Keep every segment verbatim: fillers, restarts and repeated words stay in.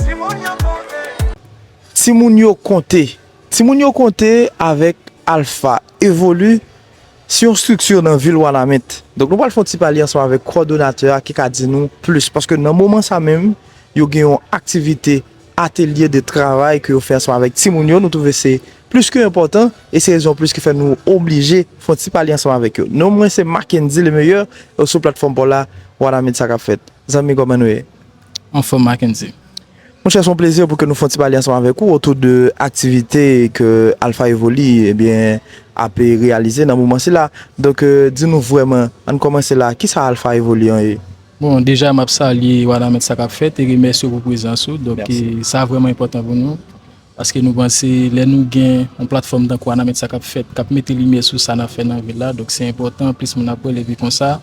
Timoun yo konte. Timoun yo konte. Timoun yo konte avèk Alpha Evoli. Se yon estrikti nan vil Wanament. Donk, nou pral fè yon ti pale ansanm avèk kowòdonatè a ki ka di nou plis. Paske nan moman sa menm, yo gen yon aktivite, atelye de travay ke yo fè ansanm avèk timoun yo. Nou twouve se plis ke enpòtan e se rezon plis ki fè nou oblije fè yon ti pale ansanm avèk yo. Non mwen se Mackendy Lemeyè, e sou platfòm pa w la, Wanament sa k ap fèt. Zanmi, kòman nou ye? Anfòm, Mackendy. Monchè, se yon plezi pou ke nou fè yon ti pale ansanm avèk ou otou de aktivite ke Alpha Evoli, ebyen, ap reyalize nan moman sila. Donk, eh, di nou vrèman, ann kòmanse la, kisa Alpha Evoli an ye? Bon, deja, m ap salye Wanament sa k ap fèt e remèsye w pou prezans ou. Donk, eh, sa vrèman enpòtan pou nou. Paske nou panse lè nou gen yon platfòm tankou Wanament sa k ap fèt, k ap mete limyè sou sa n ap fè nan vil la, donk se enpòtan, plis moun ap wè l, epi konsa,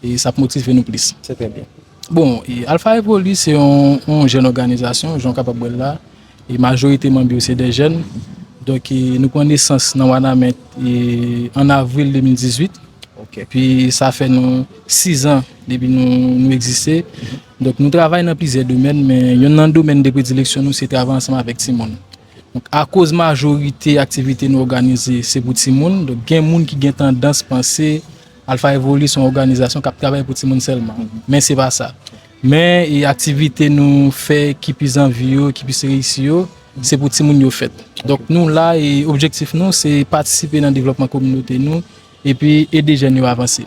e sa ap motive nou plis. Se trè byen. Bon, e Alpha Evoli se yon, yon jèn òganizasyon, jan w kapab wè l la, e majorite manm yo se de jèn. Donk, e nou pran nesans nan Wanament, e an avril de mil dizuit. Ok. Epi sa fè nou sizan depi nou, nou egziste. Donk, nou travay nan plizyè domèn, men youn nan domèn de predileksyon nou se travay ansanm avèk timoun. Donk, akoz majorite aktivite nou òganize se pou timoun, donk gen moun ki gen tandans panse Alpha Evoli se yon òganizasyon k ap travay pou timoun sèlman. Men se pa sa. Men, e aktivite nou fè ki pi anvi yo, ki pi reyisi yo, se pou timoun yo fèt. Donk, nou la, e objektif nou, se patisipe nan devlòpman kominote nou, epi ede jèn yo avanse.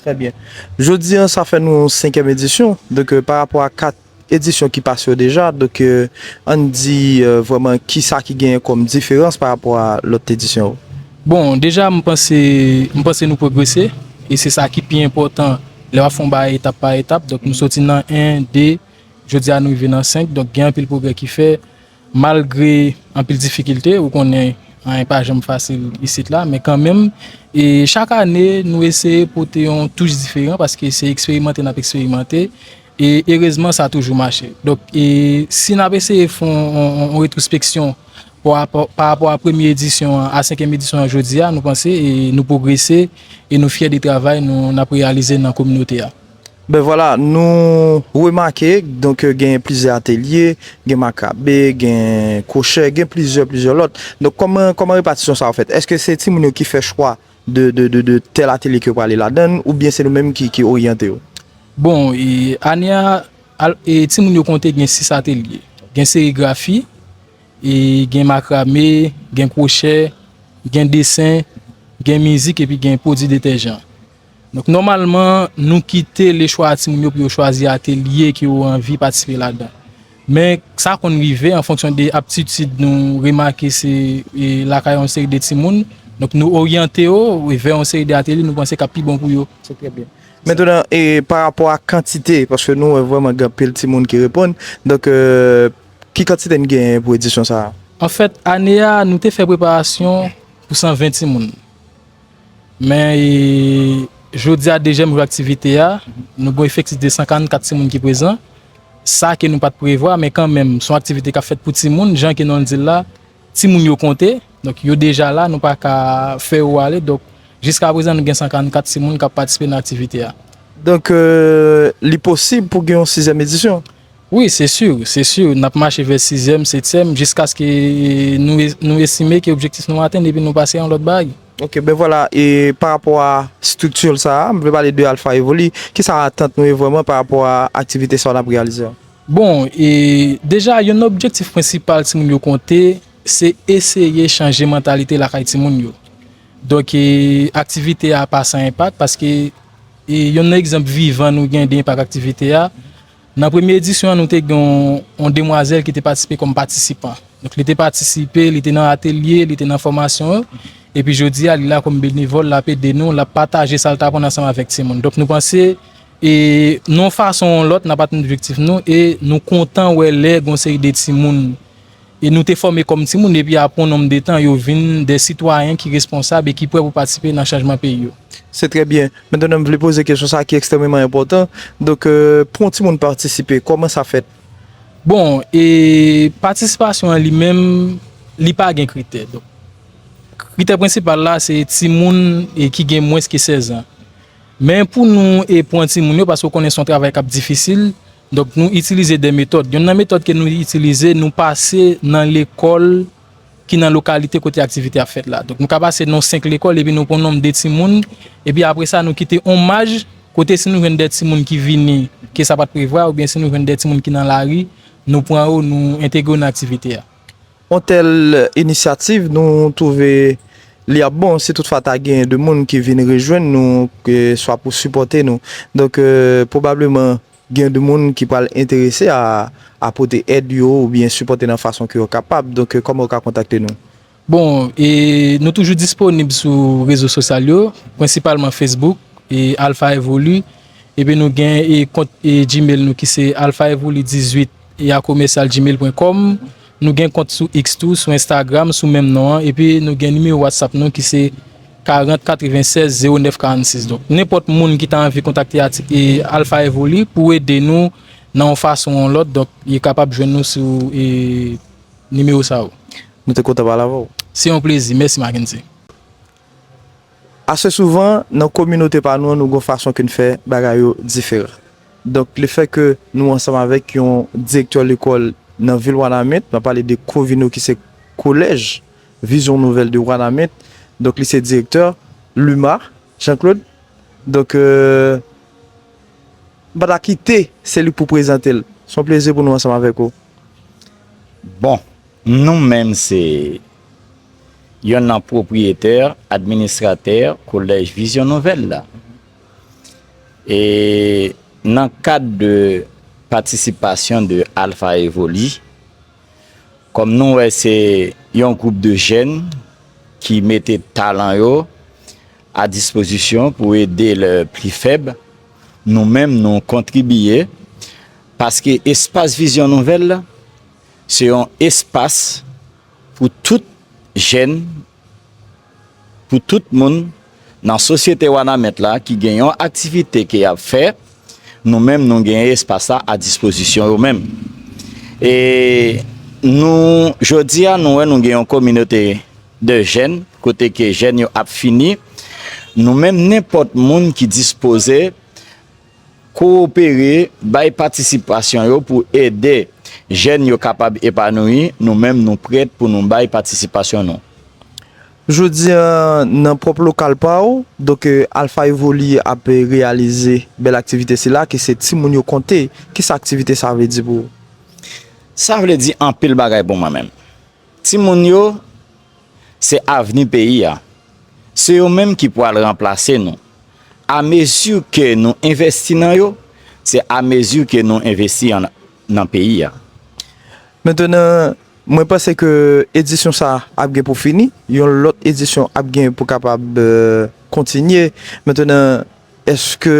Trè byen. Jodi a, sa fè nou senkyèm edisyon. Donk, eh, pa rapò a kat edisyon ki pase yo deja, donk, eh, ann di, eh, vrèman kisa ki genyen kòm diferans pa rapò a lòt edisyon yo? Bon, deja, m panse, m panse nou pwogrese, e se sa ki pi enpòtan lè w ap fè yon bagay etap pa etap. Donk, nou soti nan en, de, jodi a nou rive nan senk, donk gen anpil pwogrè ki fè, malgre anpil difikilte, ou konnen, anyen pa janm fasil isit la, men kanmenm, e chak ane, nou eseye pote yon touch diferan, paske se eksperimante n ap eksperimante, e erezman, sa toujou mache. Donk, e si n ap eseye fè yon, yon, yon retwospeksyon pa rapò, pa rapò a premye edisyon an a senkyèm edisyon an jodi a, nou panse, e nou pwogrese, e nou fyè de travay nou, n ap reyalize nan kominote a. Ben vwala, nou remake, donk, gen plizyè atelye, gen makrabe, gen kwochè, gen plizyè, plizyè lòt. Donk, kòman, kòman repatisyon sa a fèt? Èske se timoun yo ki fè chwa de, de, de, de tèl atelye ke yo prale ladan l, oubyen se nou menm ki, ki oryante yo? Bon, e, ane a, al-, e, timoun yo konte gen sis atelye. Gen serigrafi, e, gen makrame, gen kwochè, gen desen, gen mizik epi gen pwodui detèjan. Donk, nòmalman, nou kite lechwa a timoun yo pou yo chwazi atelye ke yo anvi patisipe ladan. Men, sa konn rive an fonksyon de aptitid nou remake se, e, lakay yon seri de timoun. Donk, nou oryante yo, e, vè yon seri de atelye nou panse k ap pi bon pou yo. Se trè byen. Mentnan, e, pa rapò a kantite, paske nou wè vrèman gen anpil timoun ki reponn. Donk, e, ki kantite n genyen pou edisyon sa a? Anfèt, ane a, nou te fè preparasyon pou san ven timoun. Men, e, jodi a, dezyèm jou aktivite a, nou gen yon efektif de san karannkat timoun ki prezan. Sa ke nou pa t prevwa, men kanmenm, se yon aktivite k ap fèt pou timoun, jan ke nou di l la, timoun yo konte, donk yo deja la, nou pa ka fè yo ale. Donk, jiska prezan, nou gen san karannkat timoun k ap patisipe nan aktivite a. Donk, e, li posib pou gen yon sizyèm edisyon? Wi, se si, se si. N ap mache vè sizyèm, setyèm, jiskaske nou, nou estime ke objektif nou atenn epi nou pase a yon lòt bagay. Ok, ben vwala, e pa rapò a estrikti sa a, m vle pale de Alpha Evoli, kisa atant nou ye vrèman pa rapò a aktivite sa a n ap reyalize a? Bon, e deja, youn nan objektif prensipal timoun yo konte, se eseye chanje mantalite lakay timoun yo. Donk, e, aktivite a pa san enpak, paske, e, youn nan egzanp vivan nou gen de enpak aktivite a, nan premye edisyon an, nou te gen yon, yon demwazèl ki te patisipe kòm patisipan. Donk, li te patisipe, li te nan atelye, li te nan fòmasyon, epi jodi a, li la kòm benevòl, l ap ede nou, l ap pataje sa l t aprann ansanm avèk timoun. Donk, nou panse, e, nan yon fason ou lòt, n ap atenn objektif nou, e nou kontan wè lè gen yon seri de timoun e nou te fòme kòm timoun, epi apre yon nonm de tan, yo vin de sitwayen ki responsab e ki prè pou patisipe nan chanjman peyi yo. Se trè byen. Mentnan, m vle poze kesyon sa a ki ekstrèmeman enpòtan. Donk, e, pou yon timoun patisipe, kòman sa fèt? Bon, e patisipasyon an li menm, li pa gen kritè. Donk, kritè prensipal la, se timoun, e, ki gen mwens ke sèz an. Men pou nou, e, pran timoun yo, paske w konnen se yon travay k ap difisil, Donk, nou itilize de metòd. Yonn nan metòd ke nou itilize, nou pase nan lekòl ki nan lokalite kote aktivite a ap fèt la. Donk, nou ka pase nan senk lekòl epi nou pran nonb de timoun. Epi apre sa, nou kite yon maj kote si nou jwenn de timoun ki vini ke sa pa t prevwa, oubyen si nou jwenn de timoun ki nan lari, nou pran yo, nou entegre yo nan aktivite a. Yon tèl inisyativ, nou twouve li ap bon si toutfwa ta gen de moun ki vin rejwenn nou, ke swa pou sipòte nou. Donk, euh, pwobableman, gen de moun ki pral enterese a, a pote èd yo oubyen sipòte nan fason ke yo kapab. Donk, euh, kòman yo ka kontakte nou? Bon, e nou toujou disponib sou rezo sosyal yo, prensipalman Facebook, e Alpha Evoli. Epi nou gen e kont e Gmail nou ki se alpha evoli dizuit e a commercial gmail point com. Nou gen kont sou X tou, sou Instagram, sou menm non an. Epi nou gen nimewo WhatsApp nou ki se karant katrevennsèz zewo nèf karannsis. Donk, nenpòt moun ki ta anvi kontakte ati- e Alpha Evoli pou ede nou nan yon fason ou yon lòt, donk, yo kapab jwenn nou sou e nimewo sa yo. Nou te kontan pale avè w. Se yon plezi. Mèsi, Mackenzie. Ase souvan, nan kominote pa nou an, nou gen yon fason ke n fè bagay yo diferan. Donk, lefètke nou ansanm avèk yon direktè lekòl nan vil Wanament, m ap pale de Covino ki se Collège Vision Nouvelle de Wanament, donk li se direktè, Luma, Jean Claude. Donk, euh, m pa ta kite se li pou prezante l. Se yon plezi pou nou ansanm avèk ou. Bon, nou menm se yonn nan pwopriyetè, administratè Kolèj Vizyon Nouvèl la. E nan kad de patisipasyon de Alpha Evoli, kòm nou wè se yon gwoup de jèn ki mete talan yo a dispozisyon pou ede le pli fèb, nou menm nou kontribiye, paske espas Vizyon Nouvèl la, se yon espas pou tout jèn, pou tout moun nan sosyete Wanament la ki gen yon aktivite ke y ap fè, nou menm nou gen espas la a dispozisyon yo menm. E nou, jodi a, nou wè nou gen yon kominote de jèn, kote ke jèn yo ap fini. Nou menm, nenpòt moun ki dispoze kowopere, bay patisipasyon yo pou ede jèn yo kapab epanouyi, nou menm nou prèt pou nou bay patisipasyon nou. Jodi a, nan pwòp lokal pa w, donk, euh, Alpha Evoli ap reyalize bèl aktivite sila, ke se timoun yo konte. Kisa aktivite sa vle di pou ou? Sa vle di anpil bagay pou mwen menm. Timoun yo, se avni peyi a. Se yo menm ki pwal ranplase nou. Amezi ke nou envèsti nan yo, se amezi ke nou envesti an, nan peyi a. Mentenan, mwen panse ke edisyon sa ap gen pou fini, yon lòt edisyon ap gen pou kapab, euh, kontinye. Mentenan, èske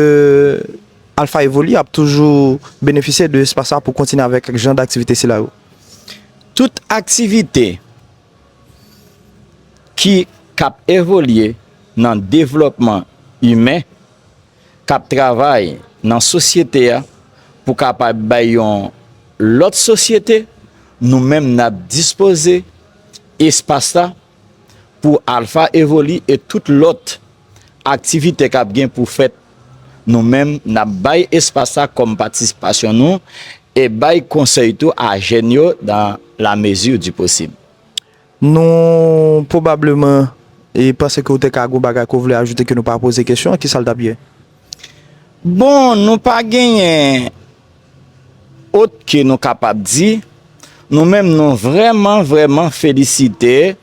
Alpha Evoli ap toujou benefisye de espas sa pou kontinye avèk jan daktivite sila yo? Tout aktivite ki k ap evolye nan devlòpman imen, k ap travay nan sosyete a pou kapab bay yon lòt sosyete, nou menm n ap dispoze espas la pou Alpha Evoli e tout lòt aktivite k ap gen pou fèt. Nou menm n ap bay espas la kòm patisipasyon nou e bay konsèy tou a jèn yo dans la mesure du possible. Nou pwobableman e panse ke w te ka gen yon bagay ke w vle ajoute ke nou pa poze kesyon an, kisa l t ap ye? Bon, nou pa genyen ot ke nou kapab di. Nou menm nou vrèman, vrèman felisite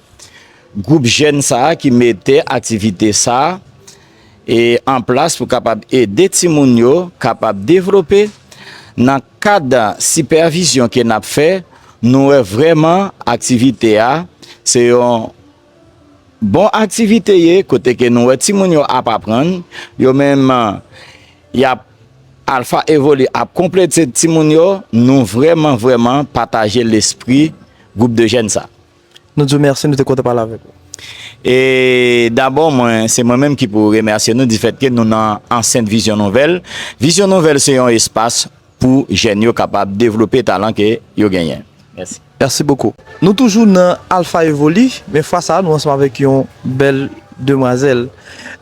gwoup jèn sa a ki mete aktivite sa a e an plas pou kapab ede timoun yo kapab devlope. Nan kad sipèvizyon ke n ap fè, nou wè vrèman aktivite a se yon bon aktivite ye, kote ke nou wè timoun yo ap aprann, yo menm y ap Alpha Evoli ap konplete timoun yo. Nou vrèman, vrèman pataje lespri gwoup de jèn sa. Nou di w mèsi, nou te kontan pale avèk ou. E dabò, mwen, se mwen menm ki pou remèsye nou difèt ke nou nan ansent Vizyon Nouvèl. Vizyon Nouvèl se yon espas pou jèn yo kapab devlope talan ke yo genyen. Mèsi. Merci beaucoup. Nou toujou nan Alpha Evoli, men fwa sa a, nou ansanm avèk yon bèl demwazèl.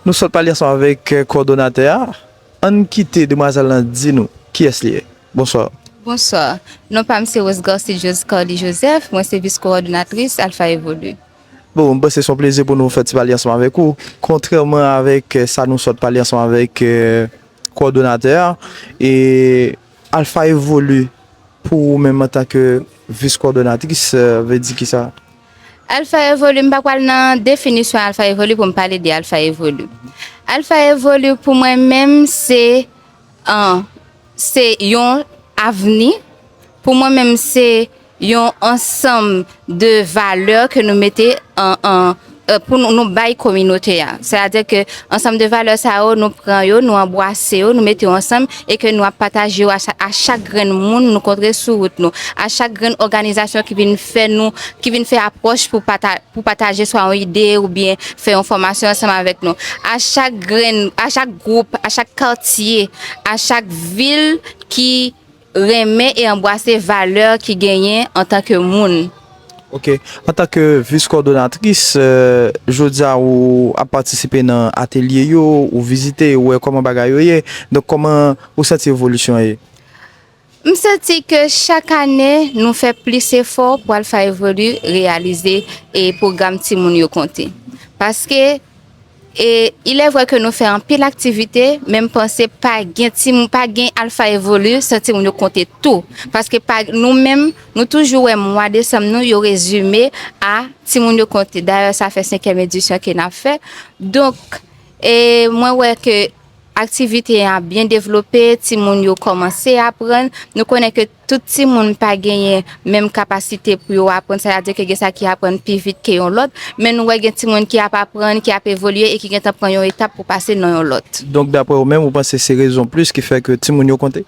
Nou sot pale ansanm avèk, euh, kowòdonatè a. Ann kite demwazèl lan di nou kiyès li ye. Bonswa. Bonswa. Non pa m se Rose Garcy Jos-, Carly Joseph, mwen se vis kowòdonatris Alpha Evolu. Bon, m panse se yon plezi pou nou fè ti pale ansanm avèk ou. Kontrèman avèk eh, sa nou sot pale ansanm avèk eh, kowòdonatè a, e Alpha Evolu pou ou menm antanke vis kowòdonatris eh, vle di kisa? Alpha Evolu, m pa pral nan definisyon Alpha Evolu pou m pale de Alpha Evolu. Alpha Evolu pou mwen menm se an, se yon avni. Pou mwen menm se yon ansanm de valè ke nou mete an, an, eh, pou nou, nou bay kominote a. Sètadi ke ansanm de valè sa yo, nou pran yo, nou anbwase yo, nou mete yo ansanm e ke nou ap pataje yo a cha-, a chak grenn moun nou kontre sou wout nou, a chak grenn òganizasyon ki vin fè nou, ki vin fè apwòch pou pata-, pou pataje swa yon ide oubyen fè yon fòmasyon ansanm avèk nou. A chak grenn, a chak gwoup, a chak katye, a chak vil ki renmen e anbwase valè ki genyen antanke moun. Ok. Antanke vis kowòdonatris, eh, jodi a ou ap patisipe nan atelye yo, ou vizite, ou wè kòman bagay yo ye. Donk, kòman ou santi evolisyon an ye? M santi ke chak ane nou fè plis efò pou Alpha Evolu reyalize e pwogram Timoun yo konte. Paske e il est vrai ke nou fè anpil aktivite, men m panse pa gen timoun, pa gen Alpha Evolu san timoun yo konte tou. Paske pa, nou menm, nou toujou wè mwa desanm nou, yo rezime a timoun yo konte. Dayè, sa fè senkyèm edisyon ke n ap fè. Donk, e mwen wè ke aktivite a byen devlope, timoun yo kòmanse aprann. Nou konnen ke tout timoun pa genyen menm kapasite pou yo aprann, sètadi ke gen sa ki aprann pi vit ke yon lòt, men nou wè gen timoun ki ap aprann, ki ap evolye e ki gentan pran yon etap pou pase nan yon lòt. Donk, daprè ou menm, ou panse se rezon plis ki fè ke timoun yo konte?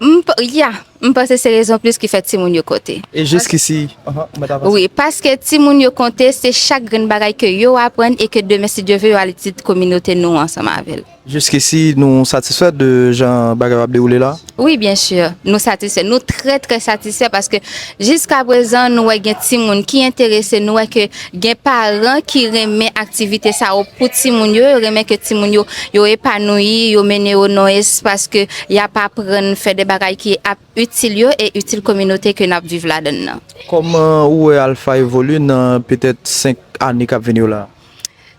M p-, ya, m panse se rezon plis ki fè timoun yo konte. E jiskisi, ahan, mèt avanse. Wi, paske timoun yo konte, se chak grenn bagay ke yo aprann e ke demen, si Dye ve, yo al itil kominote nou ansanm avè l. Jiskisi, nou satisfè de jan bagay yo ap dewoule la? Wi, byen si. Nou satisfè. Nou trè, trè satisfè paske jiska prezan, nou wè gen timoun ki enterese, nou wè ke gen paran ki renmen aktivite sa yo pou timoun yo, yo renmen ke timoun yo, yo epanouyi, yo mennen yo nan espas ke y ap aprann fè de bagay ki ap itil yo e itil kominote ke n ap viv ladan l nan. Kòman ou wè Alpha Evolu nan petèt senk ane k ap vini yo la?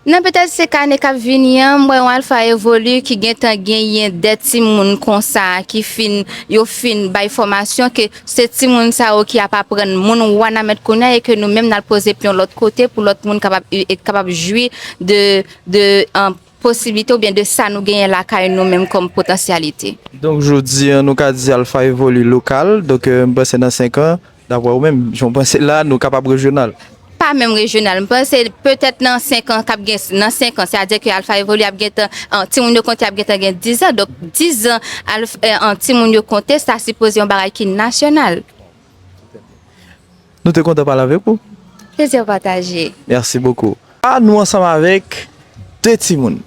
Nan petèt senk ane k ap vini an, m wè yon Alpha Evolu ki gentan genyen de timoun konsa ki fin, yo fin bay fòmasyon ke se timoun sa yo ki ap aprann moun Wanament kounye a e ke nou menm n al poze pye yon lòt kote pou lòt moun kapab, e, kapab jwi de, de, an, posiblite oubyen de sa nou genyen lakay nou menm kòm potansyalite. Donk, jodi a, nou ka di Alpha Evolu lokal, donk, eh, m panse nan senk an, daprè ou menm, jan w panse la, nou kapab rejyonal. Pa menm rejyonal. M panse petèt nan senk an, k ap gen, nan senk an, sètadi ke Alpha Evolu ap gentan, an, timoun yo konte ap gentan gen diz an. Donk, diz an, Alpha, eh, an, timoun yo konte, sa sipoze yon bagay ki nasyonal. Nou te kontan pale avèk ou. Plezi pataje. Mèsi bokou. A, nou ansanm avèk de timoun.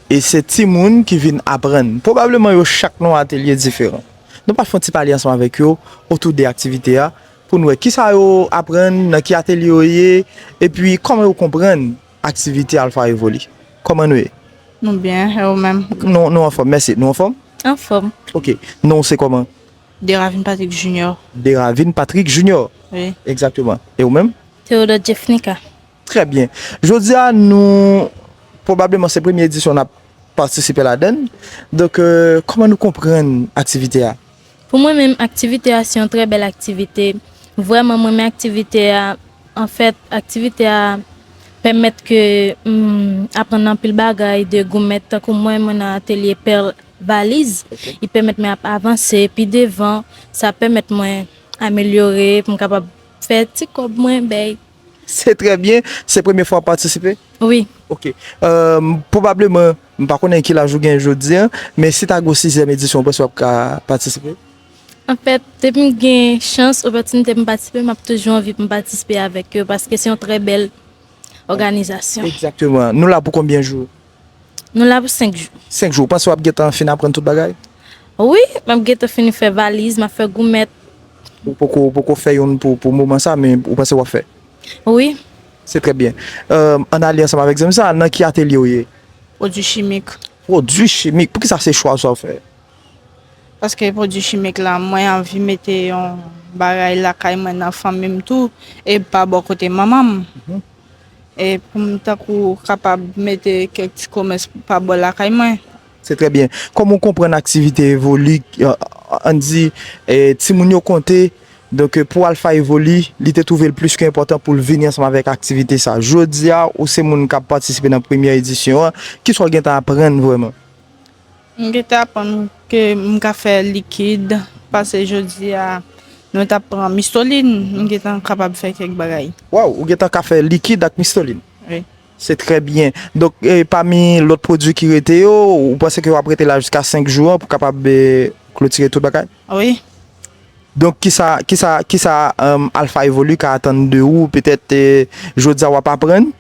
E se timoun ki vin aprann. Pwobableman yo chak nan yon atelye diferan. Nou pral fè yon ti pale ansanm avèk yo otou de aktivite a pou n wè kisa yo aprann, nan ki atelye yo ye, epi kòman yo konprann aktivite Alpha Evolu. Kòman nou ye? Nou byen, e ou menm? Nou, nou anfòm, mèsi. Nou anfòm? Anfòm. Ok. Non w se kòman? Deravine Patrick Junior. Deravine Patrick Junior. Wi. Egzakteman. E ou menm? Theodore Jeffnica. Trè byen. Jodi a, nou, pwobableman se premye edisyon n ap patisipe ladan l. Donk, eh, kòman nou konprann aktivite a? Pou mwen menm, aktivite a se yon trè bèl aktivite. Vrèman, mwen renmen aktivite a. Anfèt, aktivite a pèmèt ke m aprann anpil bagay de goumèt. Tankou mwen, mwen nan atelye pè valiz. Li pèmèt mwen ap avanse pi devan. Sa pèmèt mwen amelyore pou m kapab fè ti kòb mwen, bèy. Se trè byen. Se premye fwa w ap patisipe? Wi. Ok. Eh, pwobableman, m pa konnen ki laj ou gen jodi a, men si ta gen yon sizyèm edisyon, ou panse w ap ka patisipe? Anfèt, depi m gen chans, opòtinite pou m patisipe, m ap toujou anvi pou m patisipe avèk yo, paske se yon trè bèl òganizasyon. Egzakteman. Nou la pou konbyen jou? Nou la pou senk jou. Senk jou. Ou panse w ap gentan fin aprann tout bagay? Wi, m ap gentan fini fè valiz, m ap fè goumèt. Ou poko, ou poko fè youn pou, pou moman sa, men ou panse w ap fè? Wi. Se trè byen. Eh, ann ale ansanm avèk zanmi sa, nan ki atelye w ye? Pwodui chimik. Pwodui chimik. Poukisa se chwa sa w fè? Paske pwodui chimik la, mwen anvi mete yon bagay lakay mwen, nan fanmi m tou, e pa bò kote manman m. E pou m tankou kapab mete kèk ti komès pa bò lakay mwen. Se trè byen. Kòm ou konprann aktivite Evoli, eh, ann di, eh, timoun yo konte, donk, eh, pou Alpha Evoli, li te twouve l plis ke enpòtan pou l vini ansanm avèk aktivite sa. Jodi a, ou se moun k ap patisipe nan premyè edisyon an. Kisa w gentan aprann vrèman? M gentan aprann ke m ka fè likid, paske jodi a, nou t ap pran mistolin, m gentan kapab fè kèk bagay. Waw, ou gentan ka fè likid ak mistolin? Wi. Se trè byen. Donk, e pami lòt pwodui ki rete yo, ou panse ke w ap rete la jiska senk jou an pou kapab, e, klotire tout bagay? Wi. Donk, kisa, kisa, kisa, um, Alpha Evoli ka atann de ou? Petèt, e, jodi a w ap aprann.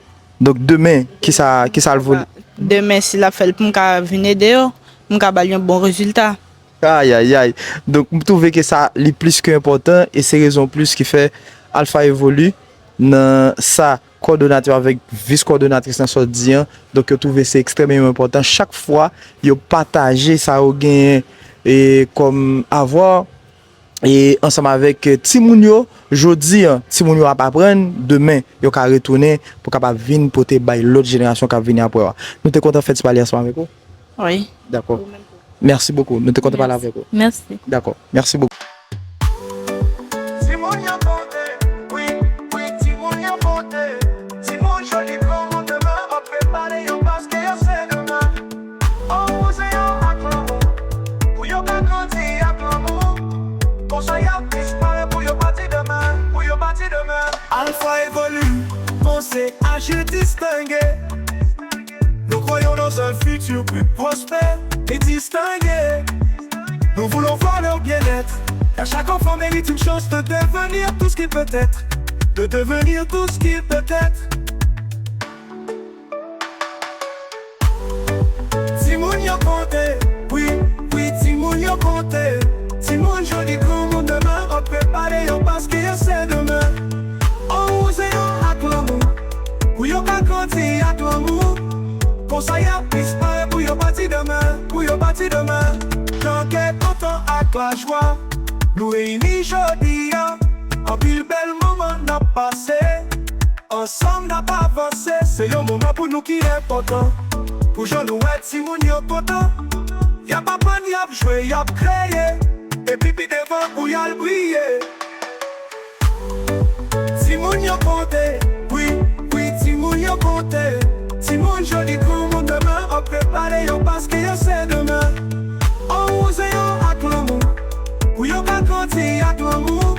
Donk, demen, kisa, kisa l vle? Demen, si l ap fè l pou m ka vin ede yo, m ka ba l yon bon rezilta. Ayayay. Donk, m twouve ke sa, li plis ke enpòtan e se rezon plis ki fè Alpha Evoli nan sa kòdonatè avèk vis kòdonatris lan sot di an. Donk, yo twouve se ekstrèmeman enpòtan chak fwa yo pataje sa yo genyen e kòm avwa e ansanm avèk, eh, timoun yo. Jodi an, timoun yo ap aprann, demen, yo ka retounen pou kapab vin pote bay lòt jenerasyon k ap vini apre yo a. Nou te kontan fè ti pale ansanm avèk ou. Wi. Dakò. Ou menm tou. Mèsi bokou. Nou te kontan pale avèk ou. Mèsi. Dakò. Mèsi bokou. Timoun yo konte, wi, wi, timoun yo konte. Timoun jodi granmoun demen ap prepare yo paske yo se demen. Anwouze yo ak lanmou, pou yo ka grandi ak lanmou. Konsa y ap plis pare pou yo bati demen, pou yo bati demen. Alpha Evoli, panse, aji, distenge. Nous croyons dans un futur plus prospère et distingué. Nous voulons voir leur bien-être, car chaque enfant mérite une chance de devenir tout ce qu'il peut être, de devenir tout ce qu'il peut être. Timoun yo konte, wi, wi, timoun yo konte. Timoun jodi granmoun demen ap prepare yo paske yo se demen. Anwouze yo ak lanmou, pou yo ka grandi ak lanmou. Konsa y ap plis pare pou yo bati demen, pou yo bati demen. Jan kè kontan ak lajwa, nou reyini jodi a. Anpil bèl moman n ap pase. Ansanm n ap avanse, se yon moman pou nou ki enpòtan. Pou jan nou wè timoun yo kontan, y ap aprann, y ap jwe, y ap kreye, epi pi devan pou y al briye. Timoun yo konte, wi, wi, timoun yo konte. Timoun jodi granmoun demen ap prepare yo paske yo se demen. Anwouze yo ak lanmou, pou yo ka grandi ak lanmou.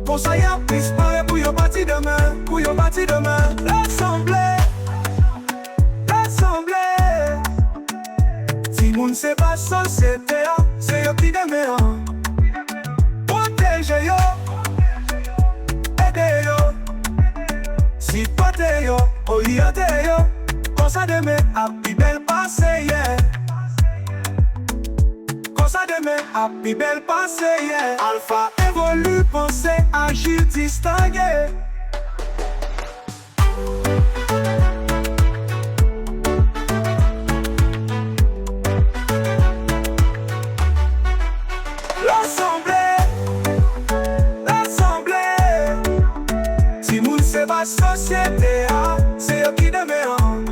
Konsa y ap plis pare pou yo bati demen, pou yo bati demen. Rasanble, rasanble. Timoun se baz sosyete a, se yo ki demen an. Pwoteje yo, ede yo, sipòte yo, oryante yo. Konsa demen ap pi bèl pase yè. Konsa demen ap pi bèl pase yè. Alpha Evoli, panse, aji, distange. Rasanble, rasanble. Timoun se baz sosyete a, se yo ki demen an.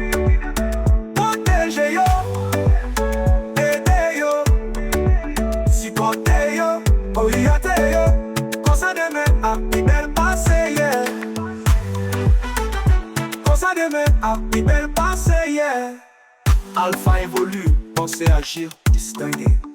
Pwoteje yo, ede yo, sipòte yo, oryante yo. Konsa demen ap pi bèl pase yè. Konsa demen ap pi bèl pase yè. Alpha Evoli, panse, aji, distange.